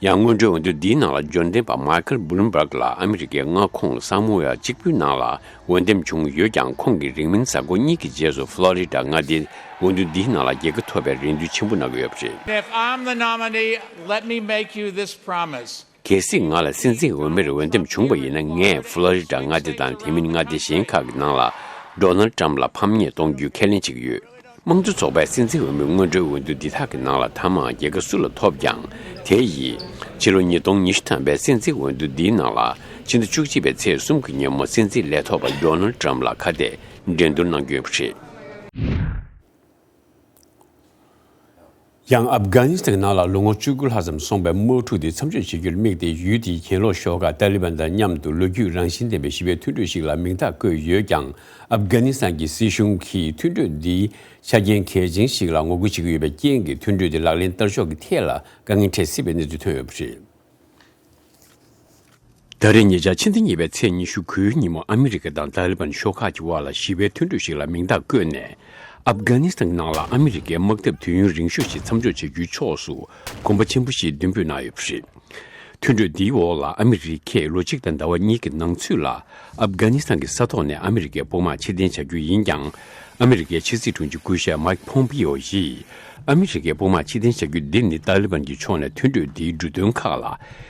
ཡང་། སྔོན་འགྲོའི་འོས་བསྡུ་འདིའི་ནང་ལ་འབྱོར་ལྡན་པ་མའི་ཁལ་བྷུ་ལུམ་བྷག་ལ་ཨ་མི་རི་ཀའི་མངའ་ཁོངས་ས་མོ་ཡ་གཅིག་པུའི་ནང་ལ་འོས་འདེམས་བྱུང་ཡོད་ཀྱང་། ཁོང་གིས་རིང་མིན་གཟའ་འཁོར་གཉིས་ཀྱི་རྗེས་སུ་ཕློ་རི་ཌ་མངའ་སྡེའི་འོས་བསྡུ་འདིའི་ནང་ལ་རྒྱལ་ཁ་ཐོབ་པའི་རེ་འདུན་ཆེན་པོ་གནང་གི་ཡོད་པ་རེད། If I'm the nominee, let me make you this promise. གལ་སྲིད་ང་ལ་སྲིད་འཛིན་འོས་མིར་འོས་འདེམས་བྱུང་བ་ཡིན་ན། ངས་ཕློ་རི་ཌ་མངའ་སྡེ་དང་དེ་མིན་མངའ་སྡེ་གཞན་ཁག་གི་ནང་ལ་ཌོ་ནལ་ཌི་ཊརམ་ཕ་ལ་ཕམ་ཉེས་གཏོང་རྒྱུའི་ཁས་ལེན་བྱེད་ཀྱི་ཡོད། དམངས་གཙོ་ཚོགས་པའི་སྲིད་འཛིན་འོས་མིའི་སྔོན་འགྲོའི་འོས་བསྡུ་འདི་དག་གི་ནང་ལ་མཐའ་མར་རྒྱལ་ཁ་སུ་ལ་ཐོབ་ཀྱང་། དེ་ཡིས་ཕྱི་ལོ་ཉིས་སྟོང་ཉི་ཤུ་ཐམ་པའི་སྲིད་འཛིན་འོས་བསྡུ་འདིའི་ནང་ལ་ཕྱི་ཟླ་བཅུ་གཅིག་པའི་ཚེས་གསུམ་གྱི་ཉིན་མོ་སྲིད་འཛིན་ལས་ཐོག་པ་ཌོ་ནལ་ཌི་ཊརམ་ལ་ཁ་གཏད་འགྲན་བསྡུར་གནང་རྒྱུ་ཡིན་པ་རེད། ཡང་། ཨབ་གྷ་ནི་སི་ཐན་ནང་ལ་ལོ་ངོ་བཅུ་དགུ་ལྷག་ཙམ་སོང་བའི་དམག་འཁྲུག་དེ་མཚམས་འཇོག་བྱེད་རྒྱུར་དམིགས་ཏེ། ཡུལ་དེའི་གྱེན་ལོག་ཤོག་ཁག་ཏཱ་ལི་བན་དང་མཉམ་དུ་ལོ་རྒྱུས་རང་བཞིན་ལྡན་པའི་ཞི་བའི་མཐུན་གྲོས་ཤིག་ལ་མིང་རྟགས་བཀོད་ཡོད་ཀྱང་། ཨབ་གྷ་ནི་སི་ཐན་གྱི་སྲིད་གཞུང་གིས་མཐུན་གྲོས་འདིའི་ཆ་རྐྱེན་གལ་ཆེན་ཞིག་ལ་ངོ་རྒོལ་བྱེད་ཀྱི་ཡོད་པའི་རྐྱེན་གྱིས། མཐུན་གྲོས་དེ་ལག་ལེན་བསྟར་ཕྱོགས་ཀྱི་ཐད་ལ་དཀའ་ངལ་འཕྲད་སྲིད་པའི་གནས་ཚུལ་ཐོན་ཡོད་པ་རེད། ད་རེས་ཉེ་ཆར་ཕྱི་ཟླ་གཉིས་པའི་ཚེས་ཉི་ཤུ་དགུའི་ཉིན་མོ། ཨ་མི་རི་ཀ་དང་ཏཱ་ལི་བན་ཤོག་ཁག་གི་དབར་ལ་ཞི་བའི་མཐུན་གྲོས་ཤིག་ལ་མིང་རྟགས་བཀོད་ནས། ཨབ་གྷ་ནི་སི་ཐན་ནང་ལ་ཨ་མི་རི་ཀའི་དམག་འཐབ་དུས་ཡུན་རིང་ཤོས་ཤིག་མཚམས་འཇོག་བྱེད་རྒྱུའི་ཕྱོགས་སུ་གོམ་པ་ཆེན་པོ་ཞིག་མདུན་སྤོས་གནང་ཡོད་པ་རེད། མཐུན་གྲོས་འདིའི་འོག་ལ་ཨ་མི་རི་ཀས་ལོ་གཅིག་དང་ཟླ་བ་གཉིས་ཀྱི་ནང་ཚུད་ལ་ཨབ་གྷ་ནི་སི་ཐན་གྱི་ས་ཐོག་ནས་ཨ་མི་རི་ཀའི་དཔུང་དམག་ཕྱིར་འཐེན་བྱ་རྒྱུ་ཡིན་ཀྱང་། ཨ་མི་རི་ཀའི་ཕྱི་སྲིད་དྲུང་ཆེ་སྐུ་ཞབས་མཱིག་ཕོམ་པིའོ་ཡིས། ཨ་མི་རི་ཀའི་དཔུང་དམག་ཕྱིར་འཐེན་བྱ་རྒྱུ་འདི་ནི་ཏཱ་ལི་བན་གྱི་ཕྱོགས་ནས་མཐུན་གྲོས་འདིའི་འབྲུ་དོན་ཁག་ལ་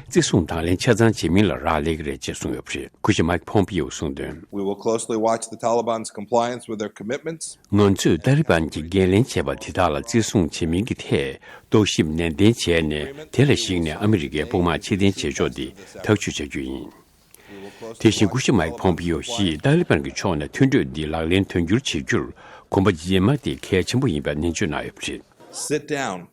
བརྩི་སྲུང་དང་ལེན་ཆ་ཚང་བྱེད་མིན་ལ་རག་ལས་ཀྱི་རེད་ཅེས་གསུངས་ཡོད་པ་རེད། སྐུ་ཞབས་མཱིག་ཕོམ་པིའོ་གསུངས་དོན། We will closely watch the Taliban's compliance with their commitments. ང་ཚོས་ཏཱ་ལི་བན་གྱིས་འགན་ལེན་བྱས་པ་དེ་དག་ལ་བརྩི་སྲུང་བྱེད་མིན་གྱི་ཐད་རྟོག་ཞིབ་ནན་ཏན་བྱས་ནས། དེ་ལ་གཞིགས་ནས་ཨ་མི་རི་ཀའི་དཔུང་དམག་ཕྱིར་འཐེན་བྱེད་ཕྱོགས་འདི་ཐག་གཅོད་བྱ་རྒྱུ་ཡིན། དེ་བཞིན་སྐུ་ཞབས་མཱིག་ཕོམ་པིའོ་ཡིས་ཏཱ་ལི་བན་གྱི་ཕྱོགས་ནས་མཐུན་གྲོས་འདི་ལག་ལེན་དོན་འཁྱོལ་བྱེད་རྒྱུར་གོམ་པ་རྗེས་མ་དེ་གལ་ཆེན་པོ་ཡིན་པ་ནན་བརྗོད་གནང་ཡོད་པ་རེད། Sit down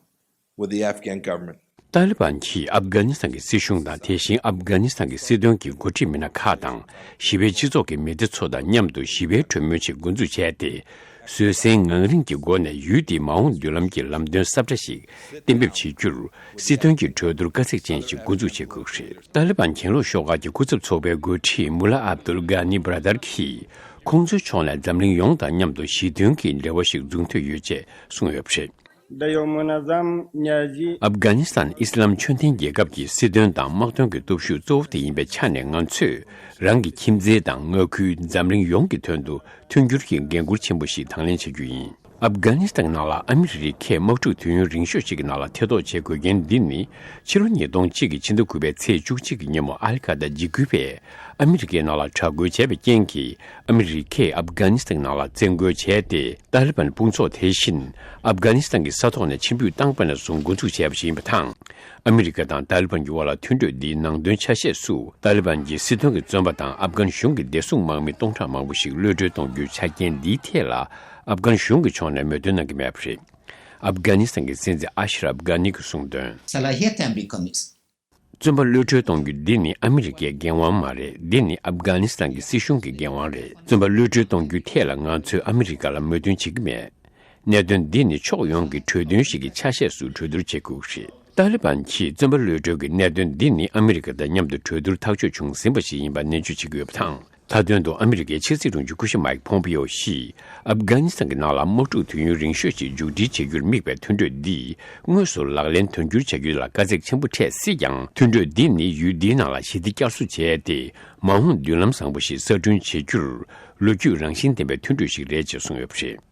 with the Afghan government. ཏཱ་ལི་བན་གྱིས་ཨབ་གྷ་ནི་སི་ཐན་གྱི་སྲིད་གཞུང་དང་། དེ་བཞིན་ཨབ་གྷ་ནི་སི་ཐན་གྱི་སྲིད་དོན་གྱི་འགོ་ཁྲིད་མི་སྣ་ཁག་དང་། ཞི་བའི་སྤྱི་ཚོགས་ཀྱི་མི་སྡེ་ཚོ་དང་མཉམ་དུ་ཞི་བའི་གྲོས་མོལ་ཞིག་འགོ་འཛུགས་བྱས་ཏེ། བཟོད་བསྲན་ངང་རིང་གི་སྒོ་ནས་ཡུལ་དེའི་མ་འོངས་མདུན་ལམ་གྱི་ལམ་སྟོན་གསར་པ་ཞིག་གཏན་འབེབས་བྱེད་རྒྱུར། སྲིད་དོན་གྱི་གྲོས་བསྡུར་དཀའ་ཚེགས་ཅན་ཞིག་འགོ་འཛུགས་བྱེད་དགོས་རེད། ཏཱ་ལི་བན་གྱེན་ལོག་ཤོག་ཁག་གི་སྐུ་ཚབ་ཚོགས་པའི་འགོ་ཁྲིད་མུ་ལ་ཨབ་དུལ་གྷ་ནི་བྷ་ར་དར་གྱིས། ཁོང་ཚོའི་ཕྱོགས་ནས་འཛམ་གླིང་ཡོངས་དང་མཉམ་དུ་ཞི་མཐུན་གྱི་འབྲེལ་བ་ཞིག་འཛུགས་འདོད་ཡོད་ཅེས་གསུངས་ཡོད་པ་རེད། ཨབ་གྷ་ནི་སི་ཐན་ཨི་སི་ལམ་ཆོས་ལྡན་རྒྱལ་ཁབ་ཀྱི་སྲིད་དོན་དང་དམག་དོན་གྱི་སྟོབས་ཤུགས་གཙོ་བོ་དེ་ཡིན་པའི་ཆ་ནས། ང་ཚོས་རང་གི་ཁྱིམ་མཚེས་དང་མངའ་ཁུལ། འཛམ་གླིང་ཡོངས་ཀྱི་དོན་དུ་མཐུན་འགྱུར་གྱི་འགན་འཁུར་ཆེན་པོ་ཞིག་དང་ལེན་བྱ་རྒྱུ་ཡིན། ཨབ་གྷ་ནི་སི་ཐན་ནང་ལ་ཨ་མི་རི་ཁས་དམག་འཁྲུག་དུས་ཡུན་རིང་ཤོས་ཤིག་གི་ནང་ལ་ཐེ་གཏོགས་བྱེད་དགོས་རྐྱེན་འདི་ནི། ཕྱི་ལོ་ཉིས་སྟོང་གཅིག་གི་ཕྱི་ཟླ་དགུ་པའི་ཚེས་བཅུ་གཅིག་གི་ཉིན་མོ། ཨལ་ཁ་ད་འཇིགས་སྐུལ་པས་ཨ་མི་རི་ཀའི་ནང་ལ་དྲག་རྒོལ་བྱས་པའི་རྐྱེན་གྱིས། ཨ་མི་རི་ཁས་ཨབ་གྷ་ནི་སི་ཐན་ནང་ལ་བཙན་རྒོལ་བྱས་ཏེ། ཏཱ་ལི་བན་དཔུང་ཚོགས་དེ་བཞིན་ཨབ་གྷ་ནི་སི་ཐན་གྱི་ས་ཐོག་ནས་ཕྱིར་འབུད་བཏང་པ་ནས་བཟུང་འགོ་འཛུགས་བྱས་པ་ཞིག་ཡིན་པ་དང་། ཨ་མི་རི་ཀ་དང་ཏཱ་ལི་བན་གྱི་དབར་ལ་མཐུན་གྲོས་འདིའི་ནང་དོན་ཆ་ཤས་སུ། ཏཱ་ལི་བན་གྱི་སྲིད་དོན་གྱི་བཙོན་པ་དང་ཨབ་གྷན་གཞུང་གི་བདེ་སྲུང་དམག་མི་སྟོང་ཕྲག་མང་པོ་ཞིག་གློད་གྲོལ་གཏོང་རྒྱུའི་ཆ་རྐྱེན་འདིའི་ཐད་ལ། ཨབ་གྷན་གཞུང་གི་ཕྱོགས་ནས་མོས་མཐུན་གནང་གི་མེད་པ་རེད། ཨབ་གྷ་ནི་སི་ཐན་གྱི་སྲིད་འཛིན་ཨ་ཤ་རབ་གྷ་ནི་གིས་གསུངས་དོན། صلاحیت آمریکا نیست. བཙོན་པ་གློད་གྲོལ་གཏོང་རྒྱུ་འདི་ནི་ཨ་མི་རི་ཀའི་འགན་དབང་མ་རེད། འདི་ནི་ཨབ་གྷ་ནི་སི་ཐན་གྱི་སྲིད་གཞུང་གི་འགན་དབང་རེད། བཙོན་པ་གློད་གྲོལ་གཏོང་རྒྱུའི་ཐད་ལ་ང་ཚོས་ཨ་མི་རི་ཀ་ལ་མོས་མཐུན་བྱེད་ཀྱི་མེད། གནད་དོན་འདི་ནི་ཕྱོགས་ཡོངས་ཀྱི་གྲོས་མཐུན་ཞིག་གི་ཆ་ཤས་སུ་གྲོས་བསྡུར་བྱེད་དགོས་ཀྱི་རེད། ཏཱ་ལི་བན་གྱིས་བཙོན་པ་གློད་གྲོལ་གྱི་གནད་དོན་འདི་ནི་ཨ་མི་རི་ཀ་དང་མཉམ་དུ་གྲོས་བསྡུར་ཐག་གཅོད་བྱུང་ཟིན་པ་ཞིག་ཡིན་པ་ནན་བརྗོད་བྱེད་ཀྱི་ཡོད་པ་དང་། མཐའ་དོན་དུ་ཨ་མི་རི་ཀའི་ཕྱི་སྲིད་དྲུང་ཆེ་སྐུ་ཞབས་མཱིག་ཕོམ་པིའོ་ཡིས། ཨབ་གྷ་ནི་སི་ཐན་གྱི་ནང་ལ་དམག་འཁྲུག་དུས་ཡུན་རིང་ཤོས་ཤིག་མཇུག་སྒྲིལ་བྱེད་རྒྱུར་དམིགས་པའི་མཐུན་གྲོས་འདིས། དངོས་སུ་ལག་ལེན་དོན་འཁྱོལ་བྱ་རྒྱུ་ལ་དཀའ་ཚེགས་ཆེན་པོ་འཕྲད་སྲིད་ཀྱང་། མཐུན་གྲོས་འདི་ནི་ཡུལ་འདིའི་ནང་ལ་ཞི་བདེ་བསྐྱར་གསོ་བྱས་ཏེ། མ་འོངས་མདུན་ལམ་བཟང་པོ་ཞིག་གསར་སྐྲུན་བྱེད་རྒྱུར། ལོ་རྒྱུས་རང་བཞིན་ལྡན་པའི་མཐུན་གྲོས་ཤིག་རེད་ཅེས་གསུངས་ཡོད་པ་རེད།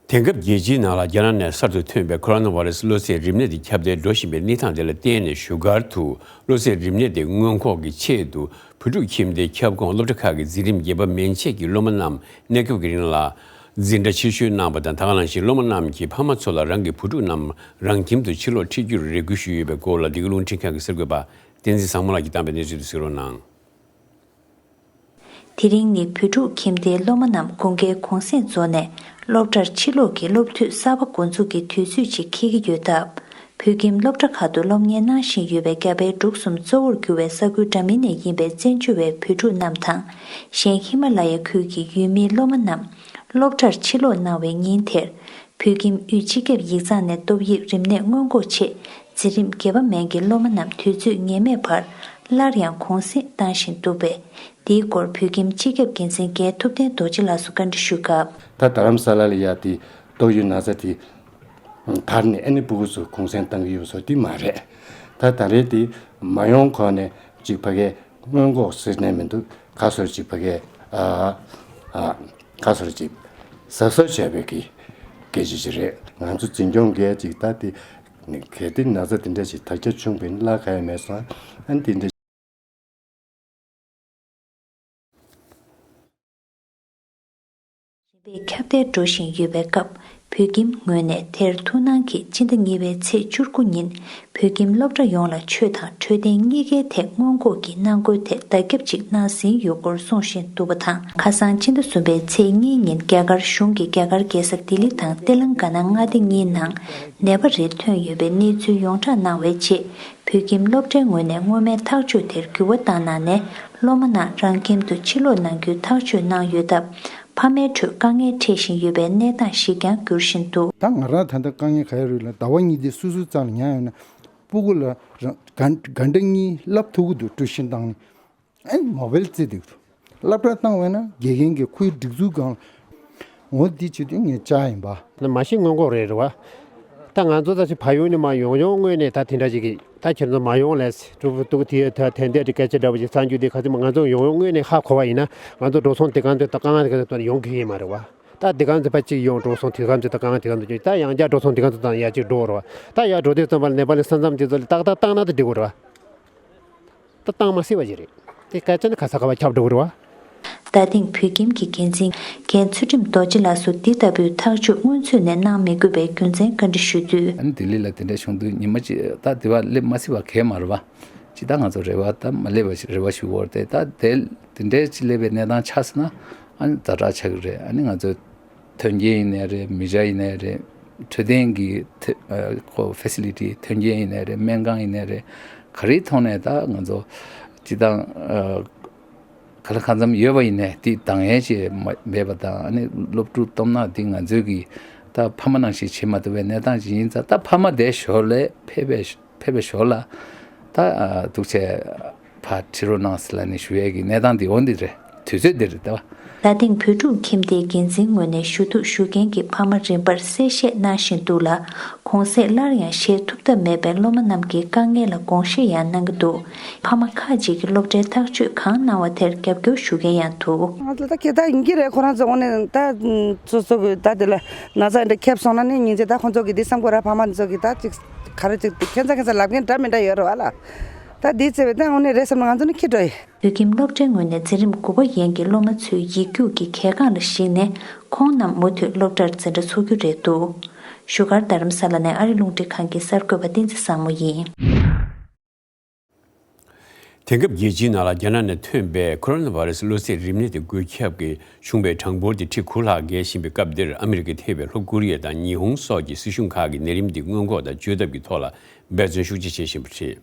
དེང་སྐབས་རྒྱལ་སྤྱིའི་ནང་ལ་རྒྱ་ནག་ནས་གསར་དུ་ཐོན་པའི་ཁོ་རོ་ན་བྷ་རེ་སི་གློ་ཚད་རིམས་ནད་དེ་ཁྱབ་གདལ་འགྲོ་བཞིན་པའི་གནས་སྟངས་དེ་ལ་བརྟེན་ནས། བཞུགས་སྒར་དུ་གློ་ཚད་རིམས་ནད་དེ་སྔོན་འགོག་གི་ཆེད་དུ། བོད་ཕྲུག་ཁྱིམ་སྡེའི་ཁྱབ་ཁོངས་སློབ་གྲྭ་ཁག་གི་འཛིན་རིམ་བརྒྱད་པ་མན་ཆད་ཀྱི་སློབ་མ་རྣམས་གནས་སྐབས་ཀྱི་རིང་ལ་ འཛིན་གྲྭ་ཆེ་ཤོས་གནང་བ་དང་། ད་ག་ནང་བཞིན་སློབ་མ་རྣམས་ཀྱིས་ཕ་མ་ཚོ་ལ་རང་གི་བུ་ཕྲུག་རྣམས་རང་ཁྱིམ་དུ་ཕྱིར་ལོག་འཁྲིད་རྒྱུར་རེ་སྐུལ་ཞུས་ཡོད་པའི་སྐོར་ལ། འདི་ག་རླུང་འཕྲིན་ཁང་གི་གསར་འགོད་པ་བསྟན་འཛིན་བཟང་མོ་ལགས་ཀྱིས་བཏང་བའི་གནས་ཚུལ་དེ་གཟིགས་རོགས་གནང་། དེ་རིང་ནི་བོད་ཕྲུག་ཁྱིམ་སྡེའི་སློབ་མ་རྣམས་དགུན་ཁའི་གུང་སེང་རྫོགས་ནས་སློབ་གྲྭར་ཕྱིར་ལོག་གི་སློབ་དུས་གསར་པ་འགོ་འཛུགས་ཀྱི་དུས་ཚོད་ཅིག་འཁེལ་གྱི་ཡོད་སྟབས། བོད་ཁྱིམ་སློབ་གྲྭ་ཁག་ཏུ་སློབ་གཉེར་གནང་བཞིན་ཡོད་པའི་རྒྱ་བལ་འབྲུག་གསུམ་གཙོ་བོར་གྱུར་བའི་ས་ཁུལ་འདྲ་མིན་ནས་ཡིན་པའི་བཙན་བྱོལ་བའི་བོད་ཕྲུག་རྣམས་དང་། གཞན་ཧི་མ་ལ་ཡའི་ཁུལ་གྱི་ཡུལ་མིའི་སློབ་མ་རྣམས་སློབ་གྲྭར་ཕྱིར་ལོག་གནང་བའི་ཉིན་དེར། བོད་ཁྱིམ་དབུས་སྤྱི་ཁྱབ་ཡིག་ཚང་ནས་ཏོག་དབྱིབས་རིམས་ནད་སྔོན་འགོག་ཆེད། འཛིན་རིམ་བརྒྱད་པ་མན་གྱི་སློབ་མ་རྣམས་དུས་ཚོད་ངེས་མེད་བར་སླར་ཡང་གུང་སེང་བཏང་བཞིན་འདུག་པས། འདིའི་སྐོར་བོད་ཁྱིམ་སྤྱི་ཁྱབ་འགན་འཛིན་རྒན་ཐུབ་བསྟན་རྡོ་རྗེ་ལགས་སུ་བཀའ་འདྲི་ཞུས་སྐབས། ད་རྡ་རམ་ས་ལ་ལ་ཡ་དེ་ཏོག་དབྱིབས་ན་ཚ་དེ་དར་ནས་ཨ་ནི་སྤུ་གུ་ཚོ་གུང་སེང་བཏང་གི་ཡོད་པ་སོགས་དེ་མ་རེད། ད་ད་རེས་དེ་མ་ཡོང་གོང་ནས་ཅིག་ཕ་གའི་སྔོན་འགོག་ཟེར་ནས་མི་འདུག་ག་སོར་ཅིག་ཕ་གའི་ཨ་ཨ་ག་སོར་ཅིག་གཟབ་གཟབ་བྱས་པའི་གི་སྐད་ཆ་ཅིག་རེད། ང་ཚོ་འཛིན་སྐྱོང་གིས་ཅིག་ད་དེ་གལ་ཏེ་ན་ཚ་དེ་འདྲ་ཞིག་དར་ཁྱབ་བྱུང་བ་ཡིན་ན་ག་ཡང་མེད་སོང་། ཨ་ནི་དེ་འདྲ། ཁྱབ་གདལ་འགྲོ་བཞིན་ཡོད་པའི་སྐབས། བོད་ཁྱིམ་ངོས་ནས་དེར་ཐུགས་སྣང་གིས་སྤྱི་ཟླ་གཉིས་པའི་ཚེས་བཅུ་དགུ་ཉིན་བོད་ཁྱིམ་སློབ་གྲྭ་ཡོངས་ལ་ཆོས་དང་འཕྲོད་བསྟེན་གཉིས་ཀའི་ཐད་སྔོན་འགོག་གི་གནང་སྒོའི་ཐད་བརྡ་ཁྱབ་ཅིག་གནང་ཟིན་ཡོད་སྐོར་གསུངས་བཞིན་འདུག་པ་དང་། ཁ་སང་སྤྱི་ཟླ་གསུམ་པའི་ཚེས་གཉིས་ཉིན་རྒྱ་གར་གཞུང་གིས་རྒྱ་གར་རྒྱལ་ས་ལྡི་ལི་དང་ཏེ་ལང་ག་ན་མངའ་སྡེ་གཉིས་ནང་ནད་པ་རེ་ཐོན་ཡོད་པའི་གནས་ཚུལ་ཡོངས་བསྒྲགས་གནང་བའི་རྗེས། བོད་ཁྱིམ་སློབ་གྲྭའི་ངོས་ནས་སྔོན་མའི་ཐག་གཅོད་དེར་འགྱུར་བ་བཏང་གནང་ནས། སློབ་མ་རྣམས་རང་ཁྱིམ་དུ་ཕྱིར་ལོག་གནང་རྒྱུའི་ཐག་གཅོད་གནང་ཡོད་སྟབས། ཕ་མའི་ཁྲོད་དཀའ་ངལ་འཕྲད་བཞིན་ཡོད་པའི་གནས་སྟངས་ཤིག་ཀྱང་འགྱུར་བཞིན་འདུག་ད་ང་རང་ད་ལྟ་དཀའ་ངལ་ག་རེ་རེད་ལབ་ན། ཟླ་བ་གཉིས་དེ་སོ་སོའི་རྩ་ལ་ཉར་ཡོད་ན། སྤུ་གུ་ལ་རང་ག་འདྲ་གཉིས་བསླབ་ཐུབ་ཀྱི་འདུག་ཀྲུའུ་ཤིན་བཏང་ནས། ཨེ་མོ་བེལ་རྩེ་འདུག་སློབ་གྲྭ་བཏང་བས་ན་དགེ་རྒན་གྱི་ཁོའི་སྒྲིག་འཛུགས་སྒང་ལ། འོ་འདི་བྱེད་དུས་ངས་བཅར་ཡིན་པ། མ་གཞི་སྔོན་འགོག་རེད་རེད་བ། ད་ང་ཚོ་ད་ཅིག་ཕ་ཡུལ་ནས་མར་ཡོང་ཡོང་སྔོན་ནས་ད་དེ་འདྲ་ཅིག་གིས་ད་ཁྱེད་ཚོ་མ་ཡོང་ལས་གྲུབ་འདུག་དེ་ད་དེ་འདྲ་ཅིག་སྐད་ཆ་འདྲ་བོ་ཅིག་གསར་འགྱུར་འདི་ག་ཚོད་མ་ང་ཚོ་ཡོང་ཡོང་སྔོན་ནས་ཧ་གོ་བ་ཡིན་ན། ང་ཚོ་འགྲོ་སོང་དེ་གང་དུ་ད་དཀའ་ངལ་དེ་ག་ཚོད་ཡོང་གི་ཡིན་མ་རེད་བ། ད་དེ་གང་དུ་ཕ་གཅིག་ཡོང་འགྲོ་སོང་དེ་གང་དུ་ད་དཀའ་ངལ་དེ་གང་དུ་ད་ཡང་བསྐྱར་འགྲོ་སོང་དེ་གང་དུ་ད་ཡར་གཅིག་འགྲོ་རེད་བ། ད་ཡར་འགྲོ་དུས་ཙམ་པ་ལ་ནེ་པ་ལི་ས་མཚམས་དེ་ཚོ་ལ་ཏག་ཏག་བཏང་ན་ད་འགྲིག་གི་རེད་བ། ད་བཏང་མ་སྲིད་པ་ཞིག་རེད། དེ་སྐད་ཆ་ནི་ག་ས་ག་བ་ཁྱབ་འགྲོ་གི་རེད་བ། རྡ་སྟེང་བོད་ཁྱིམ་གྱི་འགན་འཛིན་རྒན་ཚུལ་ཁྲིམས་རྡོ་རྗེ་ལགས་སུ་འདི་ལྟ་བུའི་ཐག་གཅོད་སྔོན་ཚུད་ནས་གནང་མི་དགོས་པའི་རྒྱུ་མཚན་བཀའ་འདྲི་ཞུས་དུས། ཨ་ནི་ལྡི་ལི་ལ་དེ་འདྲ་བྱུང་དུས་ཉི་མ་གཅིག་ད་དེ་བ་སླེབས་མ་སྲིད་པ་གས་མ་རེད་བ། ཅི་ད་ང་ཚོ་རེ་བ་ད་མ་སླེབས་པ་རེ་བ་ཞུ་བོར་ཏེ་ད་དེ་དེ་འདྲའི་ཅི་སླེབས་པའི་གནས་སྟངས་ཆགས་སོང་ན། ཨ་ནི་ཛ་དྲག་ཆགས་ཀྱི་རེད། ཨ་ནི་ང་ཚོ་མཐུན་རྐྱེན་ཡིན་ནའི་རེད། མི་ཆ་ཡིན་ནའི་རེད། འཕྲོད་བསྟེན་གྱི་ཐོ་ཨ་ཁོ་ཕེ་སི་ལི་ཊི་མཐུན་རྐྱེན་ཡིན་ནའི་རེད། སྨན་ཁང་ཡིན་ནའི་རེད། ག་རེའི་ཐོག་ནས་ད་ང་ཚོ་སྤྱི་བཏང་ཨ་ག་ལ་གང་འཚམ་ཡོད་པ་ཡིན་ནའི་དེ་འདང་ཡས་ཅིག་མ་མེད་པ་དང་། ཨ་ནི་སློབ་ཕྲུག་སྟོབས་ན་དེ་ང་ཚོའི་གི་ད་ཕ་མ་ནང་བཞིན་བྱེད་མ་ཐུབ་པའི་གནས་སྟངས་ཅིག་ཡིན་ཙང་། ད་ཕ་མ་དེ་ཞོར་ལས་ཕེབས་པའི་ཕེབས་པའི་ཞོར་ལ་ད་ཨ་འདུག་བྱས་ཕར་ཁྲིད་རོགས་གནང་ཟེར་ལབ་ནས་ཞུ་ཡས་ཀྱི་གནས་སྟངས་འདི་འོ་འདི་རེད། དུས་ཚོད་འདི་རེད་ད། རྡ་སྟེང་བོད་ཕྲུག་ཁྱིམ་སྡེའི་འགན་འཛིན་ངོས་ནས་ཞུ་གཏུག་ཞུ་མཁན་གྱི་ཕ་མ་རིམ་པར་གསལ་བཤད་གནང་བཞིན་འདུག་ལ། གུང་སེང་སླར་ཡང་བཞེས་ཐུབ་ཐབས་མེད་པའི་སློབ་མ་རྣམས་ཀྱི་དཀའ་ངལ་ལ་དགོངས་བཞེས་ཡང་གནང་གི་འདུག་ཕ་མ་ཁག་ཅིག་གིས་སློབ་གྲྭའི་ཐག་གཅོད་གང་གནང་བ་དེར་རྒྱབ་སྐྱོར་ཞུ་མཁན་ཡང་འདུག་ང་ཚོ་ད་ཁྱེད་ད་ཡིན་གྱི་རེད། ཁོ་རང་ཚོ་འོ་ནས་ད་སོ་སོ་གི་ད་དེ་ལ་ན་ཚ་འདྲ་ཁྱབ་སོང་ན་ནི་སྙིང་རྗེ། ད་ཁོ་ཚོ་གི་འདི་བསམ་དགོས་ར། ཕ་མ་ཚོ་གི་ད་ཅིག་ག་རེ་ཅིག་ཁྱད་མཚར་ཁྱད་མཚར་ལབ་མཁན་འདྲ་མི་འདྲ་ཡོད་རེད་བ་ལ། ད་འདི་བརྩེ་བའི་ད་འོ་ནས་རེད་བསམ་ན་ང་ཚོ་ནི་ཁྱི་འགྲོ་ཡི། བོད་ཁྱིམ་སློབ་གྲྭའི་ངོས་ནས་འཛིན་རིམ་དགུ་པ་ཡན་གྱི་སློབ་མ་ཚོའི་ཡིག་རྒྱུགས་ཀྱི་གལ་འགངས་ལ་གཞིགས་ནས། ཁོང་རྣམས་མུ་མཐུད་སློབ་གྲྭར་འཛིན་གྲྭ་འཚོགས་རྒྱུ་རེད་འདུག་བཞུགས་སྒར་རྡ་རམ་ས་ལ་ནས་ཨ་རི་རླུང་འཕྲིན་ཁང་གི་གསར་འགོད་པ་བསྟན་འཛིན་བཟང་མོ་ཡིན། དེང་སྐབས་རྒྱལ་སྤྱིའི་ནང་ལ་རྒྱ་ནག་ནས་ཐོན་པའི་ཁོ་རོ་ན་བྷ་ར་སི་གློ་ཚད་རིམས་ནད་དེ་འགོས་ཁྱབ་ཀྱི་བྱུང་བའི་གྲངས་འབོར་དེ་ཁྲི་དགུ་ལྷག་བརྒལ་བཞིན་པའི་སྐབས་འདིར། ཨ་མི་རི་ཀས་ཐེ་བའི་ལྷོ་ཀོ་རི་ཡ་དང་ཉི་ཧོང་སོགས་ཀྱི་སྲིད་གཞུང་ཁག་གིས་ནད་རིམས་འདི་སྔོན་འགོག་དང་བཅོས་ཐབས་ཀྱི་ཐོག་ལ་འབད་བརྩོན་ཤུགས་ཆེ་བྱེད་བཞིན་པ་རེད།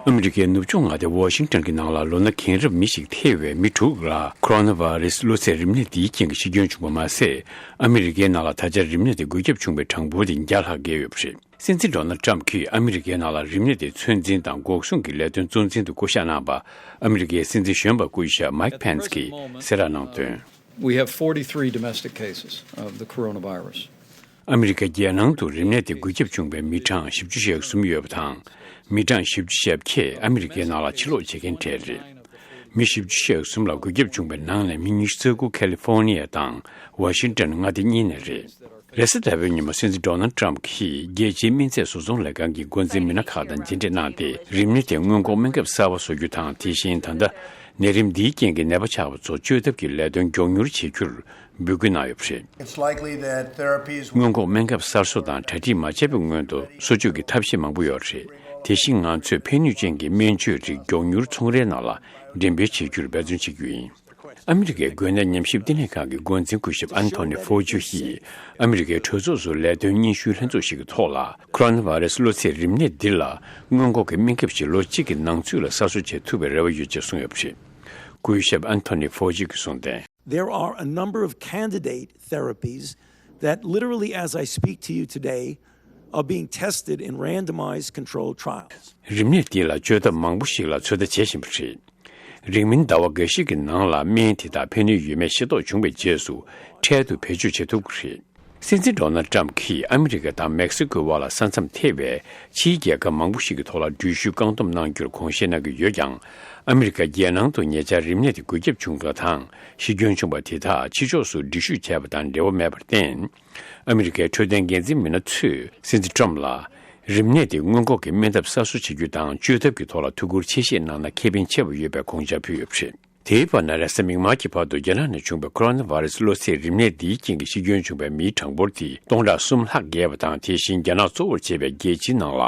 ཨ་མི་རི་ཀའི་ནུབ་ཕྱོགས་མངའ་སྡེ་ཝ་ཤིང་ཊོན་གྱི་ནང་ལ་ལོ་ན་རྒན་རབས་མི་ཞིག་ཐེ་བའི་མི་དྲུག་ལ་ཁོ་རོ་ན་བྷ་ར་སི་གློ་ཚད་རིམས་ནད་འདིའི་རྐྱེན་གྱིས་ཤི་སྐྱོན་བྱུང་བ་མ་ཟད། ཨ་མི་རི་ཀའི་ནང་ལ་ད་ཆ་རིམས་ནད་དེ་འགོས་ཁྱབ་བྱུང་བའི་གྲངས་འབོར་དེ་བརྒྱ་ལྷག་བརྒལ་ཡོད་པ་རེད། སྲིད་འཛིན་ཌོ་ནལ་ཊམ་གྱིས་ཨ་མི་རི་ཀའི་ནང་ལ་རིམས་ནད་དེ་ཚོད་འཛིན་དང་འགོག་སྲུང་གི་ལས་དོན་གཙོ་འཛིན་དུ་བསྐོ་གཞག་གནང་པ། ཨ་མི་རི་ཀའི་སྲིད་འཛིན་གཞོན་པ་སྐུ་ཞབས་མའིག་ཕེན་སི་གིས་གསལ་བསྒྲགས་གནང་དོན། We have forty-three domestic cases of the coronavirus. ཨ་མི་རི་ཀ་རྒྱལ་ནང་དུ་རིམས་ནད་དེ་འགོས་ཁྱབ་བྱུང་བའི་མི་གྲངས་བཞི་བཅུ་ཞེ་གསུམ་ཡོད་པ་དང་། མི་གྲངས་བཞི་བཅུ་ཞེ་བརྒྱད་ཨ་མི་རི་ཀའི་ནང་ལ་ཕྱིར་ལོག་བྱེད་མཁན་གྲས་རེད། མི་བཞི་བཅུ་ཞེ་གསུམ་ལ་འགོས་ཁྱབ་བྱུང་བའི་ནང་ནས་མི་ཉི་ཤུ་རྩ་དགུ་ཁ་ལི་ཧྥོ་ནི་ཡ་དང་ཝ་ཤིང་ཊོན་མངའ་སྡེ་གཉིས་ནས་རེད། རེས་གཟའ་ཟླ་བའི་ཉིན་མོ་སྲིད་འཛིན་ཌོ་ནལ་ཊམ་གྱིས་རྒྱལ་སྤྱིའི་སྨན་རྫས་བཟོ་ཚོང་ལས་ཁང་གི་འགོ་འཛིན་མི་སྣ་ཁག་དང་མཇལ་འཕྲད་གནང་སྟེ། རིམས་ནད་དེ་སྔོན་འགོག་སྨན་ཁབ་གསར་བ་བཟོ་རྒྱུ་དང་། དེ་བཞིན་ད་ལྟ་ནད་རིམས་འདིའི་རྐྱེན་གྱིས་ནད་པ་ཆགས་པ་ཚོ་བཅོས་ཐབས་ཀྱི་ལས་དོན་མགྱོགས་མྱུར་བྱེད་རྒྱུར་འབོད་སྐུལ་གནང་ཡོད་པ་རེད། It's likely that therapies will སྔོན་འགོག་སྨན་ཁབ་གསར་བཟོ་དང་གྲ་སྒྲིག་མ་བྱས་པའི་སྔོན་དུ་གསོ་བཅོས་ཀྱི་ཐབས་ཤེས་མང་པོ་ཡོད་རེད། དེ་བཞིན་ང་ཚོས་ཕན་ནུས་ཅན་གྱི་སྨན་བཅོས་རིགས་མགྱོགས་མྱུར་ཚོང་རའི་ནང་ལ་འགྲེམས་སྤེལ་བྱེད་རྒྱུར་འབད་བརྩོན་བྱེད་རྒྱུ་ཡིན། ཨ་མི་རི་ཀའི་འགོས་ནད་ཉམས་ཞིབ་བསྟི་གནས་ཁང་གི་འགོ་འཛིན་སྐུ་ཞབས་ཨན་ཐོ་ནི་ཧྥོ་ཇུ་ཡིས་ཨ་མི་རི་ཀའི་གྲོས་ཚོགས་སུ་ལས་དོན་སྙན་ཞུའི་ལྷན་ཚོགས་ཤིག་གི་ཐོག་ལ། ཁོ་རོ་ན་བྷ་རེ་སི་གློ་ཚད་རིམས་ནད་འདི་ལ་སྔོན་འགོག་གི་སྨན་ཁབ་ཅིག་ལོ་གཅིག་གི་ནང་ཚུད་ལ་གསར་བཟོ་བྱེད་ཐུབ་པའི་རེ་བ་ཡོད་ཅེས་གསུངས་ཡོད་པ་རེད། སྐུ་ཞབས་ཨན་ཐོ་ནི་ཧྥོ་ཇུ་གིས་གསུངས་དོན། There are a number of candidate therapies that literally, as I speak to you today, are being tested in randomized controlled trials. རིམས་ནད་འདི་ལ་བཅོས་ཐབས་མང་པོ་ཞིག་ལ་ཚོད་ལྟ་བྱེད་བཞིན་པ་རེད། རིང་མིན་ཟླ་བ་འགའ་ཞིག་གི་ནང་ལ་སྨན་དེ་དག་ཕན་ནུས་ཡོད་མེད་ཤེས་རྟོགས་བྱུང་བའི་རྗེས་སུ་འཕྲལ་དུ་བེད་སྤྱོད་བྱེད་ཐུབ་ཀྱི་རེད། སྲིད་འཛིན་ཌོ་ནལ་ཊམ་གྱིས་ཨ་མི་རི་ཀ་དང་མེག་སི་ཀོའི་དབར་ལ་ས་མཚམས་ཐེ་བའི་ཕྱིའི་རྒྱལ་ཁབ་མང་པོ་ཞིག་གི་ཐོག་ལ་འགྲུལ་བཞུད་བཀག་སྡོམ་གནང་རྒྱུར་དགོངས་བཞེས་གནང་གི་ཡོད་ཀྱང་། ཨ་མི་རི་ཀ་རྒྱལ་ནང་དུ་ཉེ་ཆར་རིམས་ནད་དེ་འགོས་ཁྱབ་བྱུང་པ་དང་། ཤི་སྐྱོན་བྱུང་བ་དེ་དག་ཕྱི་ཕྱོགས་སུ་འགྲུལ་བཞུད་བྱས་པ་དང་འབྲེལ་བ་མེད་པར་བརྟེན། ཨ་མི་རི་ཀའི་འཕྲོད་བསྟེན་འགན་འཛིན་མི་སྣ་ཚོས་སྲིད་འཛིན་ཊམ་ལ་རིམས་ནད་དེ་སྔོན་འགོག་གི་སྨན་ཐབས་གསར་བཟོ་བྱེད་རྒྱུ་དང་བཅོས་ཐབས་ཀྱི་ཐོག་ལ་ཐུགས་ཁུར་ཆེ་བཞེས་གནང་ན་ཁེ་ཕན་ཆེ་བ་ཡོད་པའི་དགོངས་འཆར་ཕུལ་ཡོད་པ་རེད། དེའི་བར་ན་རེས་གཟའ་མིག་དམར་གྱི་བར་དུ་རྒྱ་ནག་ནས་བྱུང་བའི་ཁོ་རོ་ན་བྷ་རེ་སི་གློ་ཚད་རིམས་ནད་འདིའི་རྐྱེན་གྱིས་ཤི་སྐྱོན་བྱུང་བའི་མིའི་གྲངས་འབོར་དེ་སྟོང་ཕྲག་གསུམ་ལྷག་བརྒལ་བ་དང་། དེ་བཞིན་རྒྱ་ནག་གཙོ་བོར་བྱས་པའི་རྒྱལ་སྤྱིའི་ནང་ལ་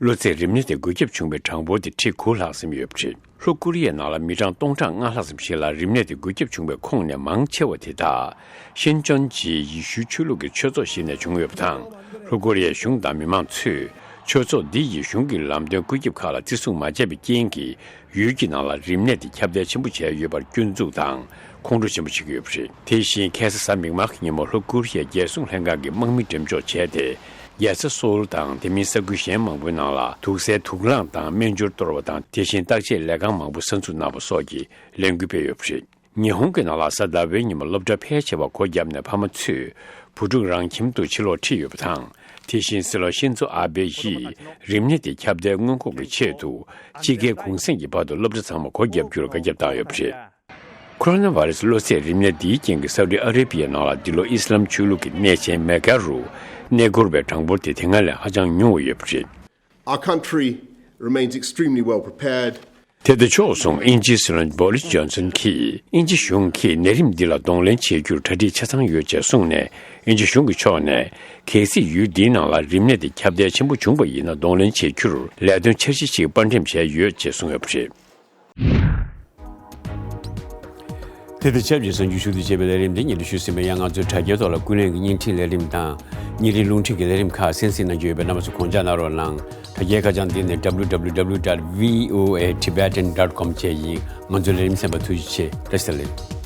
གློ་ཚད་རིམས་ནད་དེ་འགོས་ཁྱབ་བྱུང་བའི་གྲངས་འབོར་དེ་ཁྲི་དགུ་ལྷག་ཙམ་ཡོད་པ་རེད། ལྷོ་ཀོ་རི་ཡའི་ནང་ལ་མི་གྲངས་སྟོང་ཕྲག་ལྔ་ལྷག་ཙམ་ཞིག་ལ་རིམས་ནད་དེ་འགོས་ཁྱབ་བྱུང་བའི་ཁོངས་ནས་མང་ཆེ་བ་དེ་དག་ཤིན་ཅོན་ཇིའི་ཡེ་ཤུའི་ཆོས་ལུགས་ཀྱི་ཆོས་ཚོགས་ཤིག་ནས་བྱུང་ཡོད་པ་དང་། ལྷོ་ཀོ་རི་ཡའི་གཞུང་དང་མི་མང་ཚོས་ཆོས་ཚོགས་འདི་ཡི་གཞུང་གི་ལམ་སྟོན་བཀོད་ཁྱབ་ཁག་ལ་བརྩི་སྲུང་མ་བྱས་པའི་རྐྱེན་གྱིས། ཡུལ་གྱི་ནང་ལ་རིམས་ནད་དེ་ཁྱབ་གདལ་ཆེན་པོ་བྱས་ཡོད་པར་སྐྱོན་འཛུགས་དང་ཁོང་ཁྲོ་ཆེན་པོ་བྱེད་ཀྱི་ཡོད་པ་རེད། དེ་བཞིན་ཁ་སང་གཟའ་མིག་དམར་གྱི་ཉིན་མོ་ལྷོ་ཀོ་རི་ཡའི་རྒྱལ་སྲུང་ལྷན་ཁང་གིས་དམག་མི་འགྲེམས་འཇོག་བྱས་ཏེ། རྒྱལ་ས་སོའུལ་དང་དེ་མིན་ས་ཁུལ་གཞན་མང་པོའི་ནང་ལ་དུག་སེལ་དུག་རླངས་དང་སྨན་སྦྱོར་གཏོར་བ་དང་། དེ་བཞིན་བརྟག་དཔྱད་ལས་ཁང་མང་པོ་གསར་འཛུགས་གནང་བ་སོགས་ཀྱི་ལས་འགུལ་སྤེལ་ཡོད་པ་རེད། ཉི་ཧོང་གི་ནང་ལ་གཟའ་ཟླ་བའི་ཉིན་མོ་སློབ་གྲྭ་ཕལ་ཆེ་བ་སྒོ་བརྒྱབ་ནས་ཕ་མ་ཚོས་བུ་ཕྲུག་རང་ཁྱིམ་དུ་ཕྱིར་ལོག་ཁྲིད་ཡོད་པ་དང་། དེ་བཞིན་སྲིད་བློན་ཤིན་ཛོ་ཨ་བྷེ་ཡིས་རིམས་ནད་དེ་ཁྱབ་གདལ་སྔོན་འགོག་གི་ཆེད་དུ་དཔྱིད་ཀའི་གུང་གསེང་གི་བར་དུ་སློབ་གྲྭ་ཚང་མ་སྒོ་བརྒྱབ་རྒྱུར་བཀའ་ཁྱབ་བཏང་ཡོད་པ་རེད། ཁོ་རོ་ན་བྷ་རེ་སི་གློ་ཚད་རིམས་ནད་འདིའི་རྐྱེན་གྱིས་སའུ་ཏི་ཨ་རེ་བྷི་ཡའི་ནང་ལ་འདི་ལོ་ཨི་སི་ལམ་ཆོས་ལུགས་ཀྱི་གནས་ཆེན་མེ་ཀ་རུ་གནས་སྐོར་བའི་གྲངས་འབོར་དེ་དེ་སྔ་ལས་ཧ་ཅང་ཉུང་བ་ཡོད་པ་རེད། Our country remains extremely well prepared. དེ་དང་ཕྱོགས་མཚུངས། དབྱིན་ཇིའི་སྲིད་བློན་བྷོ་རིས་ཇོན་སན་གྱིས། དབྱིན་ཇི་གཞུང་གིས་ནད་རིམས་འདི་ལ་གདོང་ལེན་བྱེད་རྒྱུར་གྲ་སྒྲིག་ཆ་ཚང་ཡོད་ཅེས་གསུངས་ནས། དབྱིན་ཇི་གཞུང་གི་ཕྱོགས་ནས། གལ་སྲིད་ཡུལ་འདིའི་ནང་ལ་རིམས་ནད་དེ་ཁྱབ་གདལ་ཆེན་པོ་བྱུང་བ་ཡིན་ན། གདོང་ལེན་བྱེད་རྒྱུར་ལས་དོན་འཆར་གཞི་ཞིག་དཔར་འགྲེམས་བྱས་ཡོད་ཅེས་གསུངས་ཡོད་པ་རེད། དེ་དང་ཆབས་ཅིག་གསར་འགྱུར་ཞུ་གཏུག་བྱས་པའི་ལས་རིམ་འདི་སྙན་སྒྲོན་ཞུས་ཟིན་པ་ཡིན། ང་ཚོའི་དྲ་རྒྱའི་ཐོག་ལ་ཀུན་གླེང་གི་བརྙན་འཕྲིན་ལས་རིམ་དང་། བརྙན་འཕྲིན་རླུང་འཕྲིན་གྱི་ལས་རིམ་ཁག་གསན་གཟིགས་གནང་རྒྱུ་ཡོད་པས། རྣམ་པ་ཚོ་དགོངས་འཇགས་གནང་རོགས་གནང་། དྲ་རྒྱའི་ཁ་བྱང་འདི་ནི་www dot voatibetan dot com བཅས་ཡིན། ང་ཚོའི་ལས་རིམ་གསན་པར་ཐུགས་རྗེ་ཆེ། བཀྲ་ཤིས་བདེ་ལེགས།